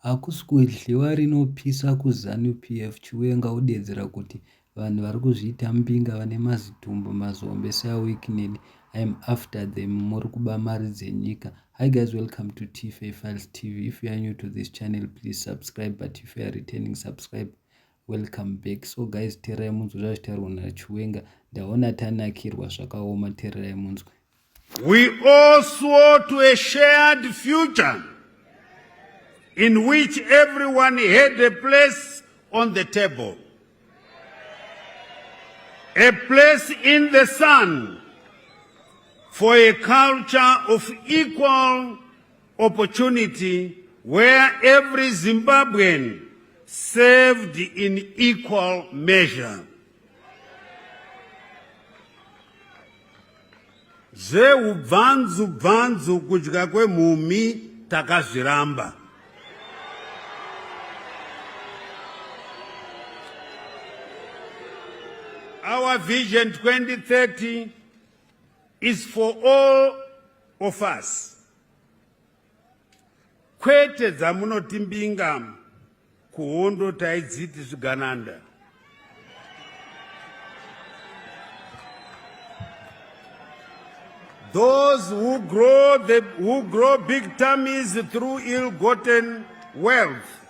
Hakusi kudyiwa rinopisa kuZanu PF Chiwenga odeedzera kuti vanhu varikuzviita mbinga vane mazitumbu mazihombe saWicknell I'm after them muri kuba mari dzenyika. Hi guys welcome to TFA Files TV if you are new to this channel please subscribe but if you are returning subscribe welcome back. So guys tererai munzwe zvazvitaurwa naChiwenga ndaona tanakirwa zvakaoma tererai munzwe. We all swore to a shared future in which everyone had a place on the table, a place in the sun for a culture of equal opportunity where every Zimbabwean served in equal measure. Zveubvanzu bvanzu kudya kwemhumhi takazviramba. Our vision 2030 is for all of us. Kwete dzamunoti mbinga kuhondo taidziti zvigananda. Those who grow, the, who grow big tummies through ill-gotten wealth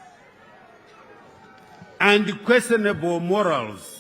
and questionable morals.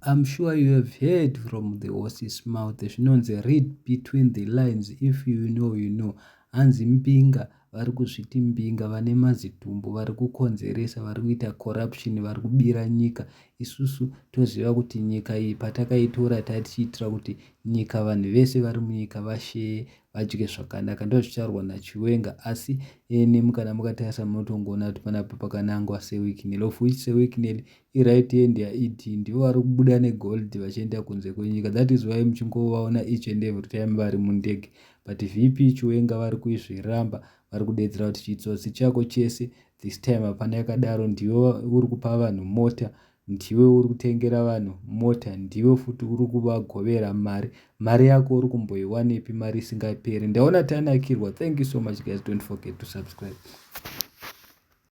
I'm sure you have heard from the horse's mouth zvinonzi read between the lines if you know you know hanzi mbinga vari kuzviti mbinga vane mazitumbu vari kukonzeresa vari kuita corruption vari kubira nyika isusu toziva kuti nyika iyi patakaitora tatichiitira kuti nyika vanhu vese vari munyika vasheye vadye zvakanaka ndozvichaurwa nachiwenga asi nemi kana mukatarisa munotongoona kuti panapa pakanangwa sewicknell of which sewicknell Iright hand yaED ndivo vari kubuda negold vachienda kunze kwenyika that is why muchingovaona each and every time vari mundege but VP Chiwenga vari kuizviramba vari kudeedzera kuti chitsotsi chako chese this time hapana yakadaro ndiwe uri kupa vanhu mota ndiwe uri kutengera vanhu mota ndiwe futi uri kuvagovera mari mari yako uri kumboiwanepi mari isingaperi ndaona tanakirwa thank you so much guys don't forget to subscribe.